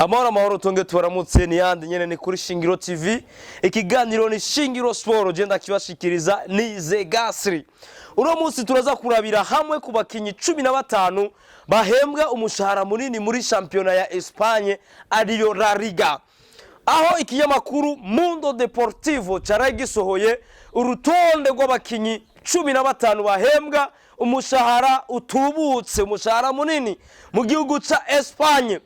Amahoro, amahoro, tunge tubaramutse. Ni yandi nyene, ni kuri Shingiro TV, ikiganiro ni Shingiro Sport, genda kibashikiriza ni Zegasri. Uno munsi turaza kurabira hamwe ku bakinyi 15 bahembwa umushahara munini muri shampiyona ya Espagne, ariyo La Liga, aho ikinyamakuru Mundo Deportivo caraye gisohoye urutonde rw'abakinyi 15 bahembwa umushahara utubutse, umushahara munini mu gihugu ca Espagne.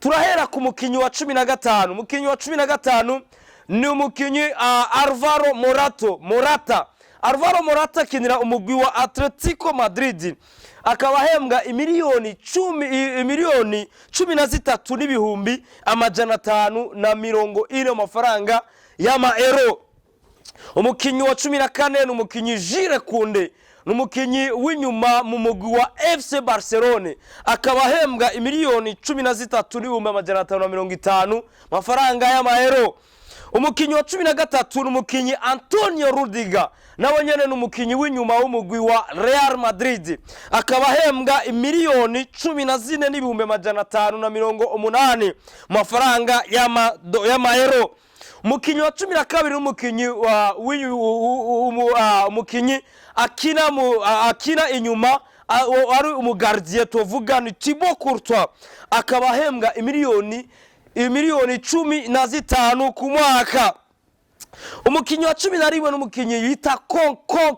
Turahera ku mukinyi wa 15. Umukinyi wa 15 ni umukinyi Alvaro Morato Morata. Alvaro Morata akinira umugwi wa Atletico Madrid, akaba ahembwa imiliyoni 10, imiliyoni 13 n'ibihumbi 540 amafaranga y'amaero. Umukinyi wa 14 ni umukinyi Jules Koundé, ni umukinyi w'inyuma mu mugwi wa FC Barcelone, akaba ahembwa imiliyoni 13 n'ibihumbi 550 amafaranga y'amaero. Umukinyi wa 13 ni umukinyi Antonio Rudiger, nawe nyene ni umukinyi w'inyuma w'umugwi wa Real Madrid, akaba ahembwa imiliyoni 14 n'ibihumbi 580 mu mafaranga y'amaero. Umukinyi wa 12 n'umukinyi wa umukinyi akina mu akina inyuma, ari umugardien tuvuga, ni Thibaut Courtois, akaba ahembwa imiliyoni 15 ku mwaka. Umukinyi wa 11 n'umukinyi yita Konke,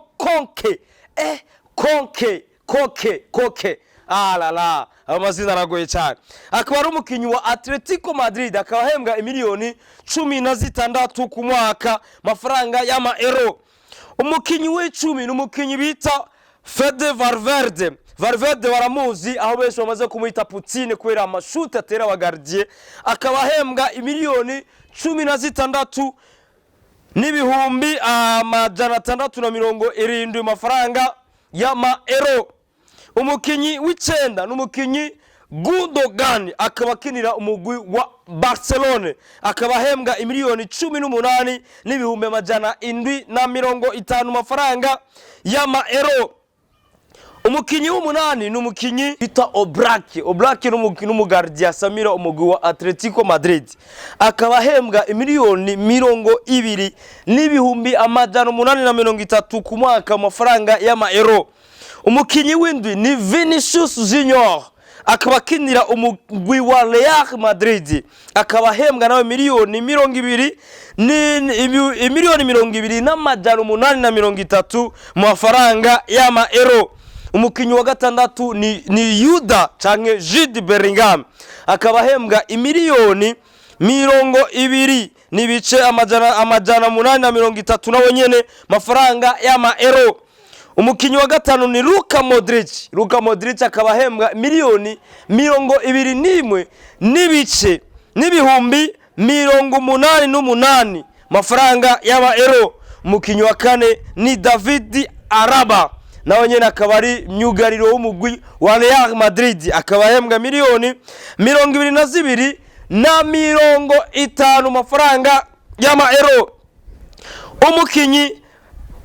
Konke, Koke, Koke, alala, amazina aragoye cyane, akaba ari umukinyi wa Atletico Madrid, akaba ahembwa imiliyoni 16 ku mwaka mafaranga y'amaero. Umukinyi w'icumi ni umukinyi bita Fede Valverde. Valverde baramuzi, aho benshi bamaze kumwita Putine kubera amashuti atera abagardien, akaba ahembwa imiliyoni 16 n'ibihumbi 670 mafaranga y'amaero. Umukinyi w'icenda ni umukinyi Gundogan, akaba akinira umugwi wa Barcelone, akaba ahembwa imiliyoni 18 n'ibihumbi 750 mafaranga y'amaero. Umukinyi w'umunani ni umukinyi bita Oblak. Oblak ni n'umugardien Samira umugwi wa Atletico Madrid, akaba ahembwa imiliyoni 20 n'ibihumbi 830 ku mwaka mu mafaranga y'amaero. Umukinyi w'indwi ni Vinicius Junior, akaba akinira umugwi wa Real Madrid, akaba ahembwa nawe miliyoni 20 imiliyoni 20 n' 830 mu mafaranga y'amaero. Umukinyi wa gatandatu ni Yuda canke Jude Bellingham, akaba ahembwa imiliyoni 20 n'ibice 830 nawe nyene mafaranga y'amaero. Umukinyi wa gatanu ni Luka Modric. Luka Modric akaba ahembwa miliyoni 21 n'ibice n'ibihumbi 88 mafaranga y'amaero. Umukinyi wa kane ni David Alaba, nawe nyene akaba ari myugariro w'umugwi wa Real Madrid, akaba ahembwa miliyoni 22 na 50 mafaranga y'amaero. Umukinyi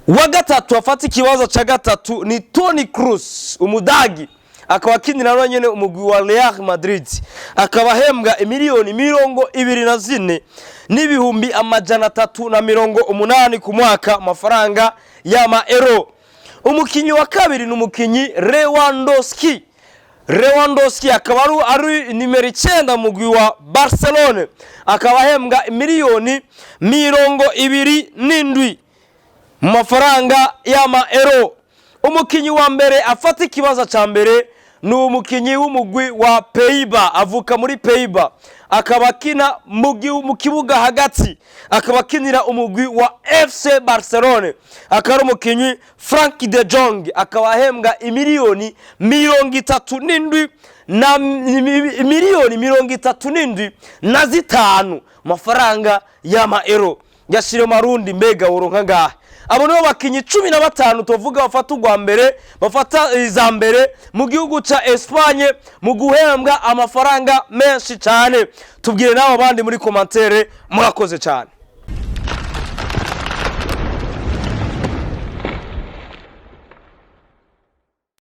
wa gatatu afata ikibazo ca gatatu ni Toni Kroos, umudagi, akaba akinira nawe nyene umugwi wa Real Madrid, akaba ahembwa imiliyoni 24 n'ibihumbi 380 ku mwaka mafaranga y'amaero. Umukinyi wa kabiri ni umukinyi Lewandowski. Lewandowski akaba ari nimero 9 mu mugwi wa Barcelone, akaba ahembwa miliyoni 27 mu mafaranga y'amaero. Umukinyi wa mbere afata ikibazo ca mbere ni umukinyi w'umugwi wa Pays-Bas, avuka muri Pays-Bas, akaba akina mu kibuga hagati, akaba akinira umugwi wa FC Barcelone, akaba ari umukinyi Frenkie de Jong, akaba ahembwa imiliyoni 37 na miliyoni 37 na zitanu mafaranga y'amaero. Yashire marundi, mbega woronka ngahe? Abo nibo bakinyi 15 tuvuga bafata urwa mbere, bafata iza mbere mu gihugu ca Espagne mu guhembwa amafaranga menshi cyane. Tubwire nawe abandi muri commentaire. Murakoze cyane.